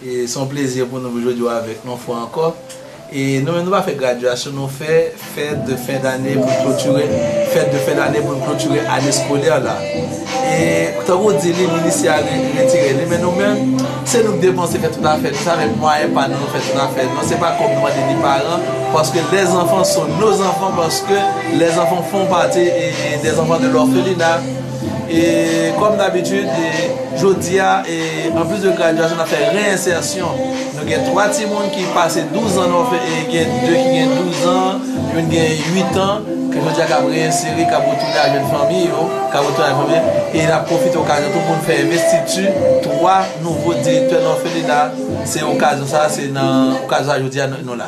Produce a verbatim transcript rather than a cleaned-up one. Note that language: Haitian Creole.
E se yon plezi pou nou jodi a avèk nou yon fwa ankò. E nou menm nou pa fè gradyasyon, nou fè fèt de fen dane pou n klotire, fèt de fen dane pou n klotire ane eskolè la. E tankou w di li, minis a re- retire li, men nou menm, se nou k depanse fè tout afè nou, se avèk mwayen pa nou nou fè tout afè nou, se pa kòb nou mande ni paran, paske les enfants sont nos enfants, paske les enfants font partie e, e des enfants de l'orphelinat. E kòm dabitid, e, jodi a, e, anplis de gradyasyon, n ap fè reyensèsyon. Nou gen twa timoun ki pase douz an, nou fè, e gen de ki gen douz an, youn gen uit an, ke jodi a k ap reyensere, k ap retounen al jwenn fanmi yo, k ap retounen al jwenn fanmi yo. E n ap pwofite okazyon tou pou n fè envestiti twa nouvo direktè nan òfelina. Se okazyon sa, se nan okazyon sa jodi a nou, nou la.